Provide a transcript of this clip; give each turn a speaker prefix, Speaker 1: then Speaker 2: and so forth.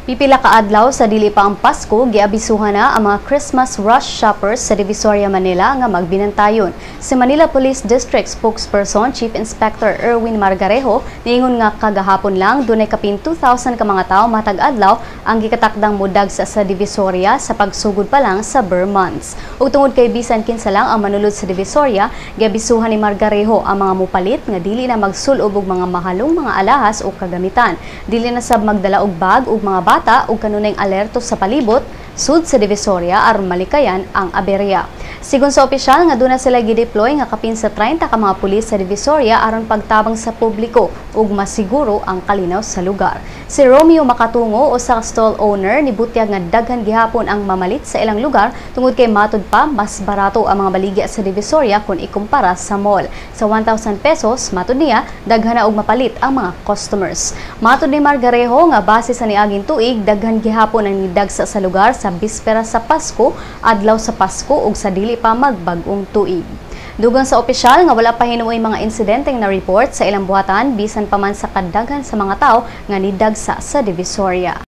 Speaker 1: Pipila ka adlaw sa dili pa ang Pasko, giabisuhan na ang mga Christmas rush shoppers sa Divisoria, Manila nga magbinantayon. Si Manila Police District spokesperson Chief Inspector Erwin Margarejo niingon nga kagahapon lang dunay kapin 2,000 ka mga tawo matag adlaw ang gikatakdang mudagsa sa Divisoria sa pagsugod pa lang sa ber months. Ug tungod kay bisan kinsa lang ang manulod sa Divisoria, giabisuhan ni Margarejo ang mga mupalit nga dili na magsulob og mga mahalong mga alahas o kagamitan. Dili na sab magdala og bag ug mga bata ug kanunayng alerto sa palibot sud sa Divisoria aron malikayan ang aberya. Sigon sa opisyal nga duna sila gideploy nga kapin sa 30 ka mga pulis sa Divisoria aron pagtabang sa publiko ug masiguro ang kalinaw sa lugar. Si Romeo Makatungo, usa ka stall owner, nibutyag nga daghan gihapon ang mamalit sa ilang lugar tungod kay matud pa mas barato ang mga baligya sa Divisoria kung ikumpara sa mall. Sa 1,000 pesos, matud niya, daghan na og mapalit ang mga customers. Matud ni Margarejo nga base sa niaging tuig, daghan gihapon ang nidagsa sa lugar sa bispera sa Pasko, adlaw sa Pasko ug sa dili pa magbag-ong tuig. Dugang sa opisyal nga wala pa hinuoy mga insidenteng na report sa ilang buhatan bisan pa man sa kadaghan sa mga tao nga nidagsa sa Divisoria.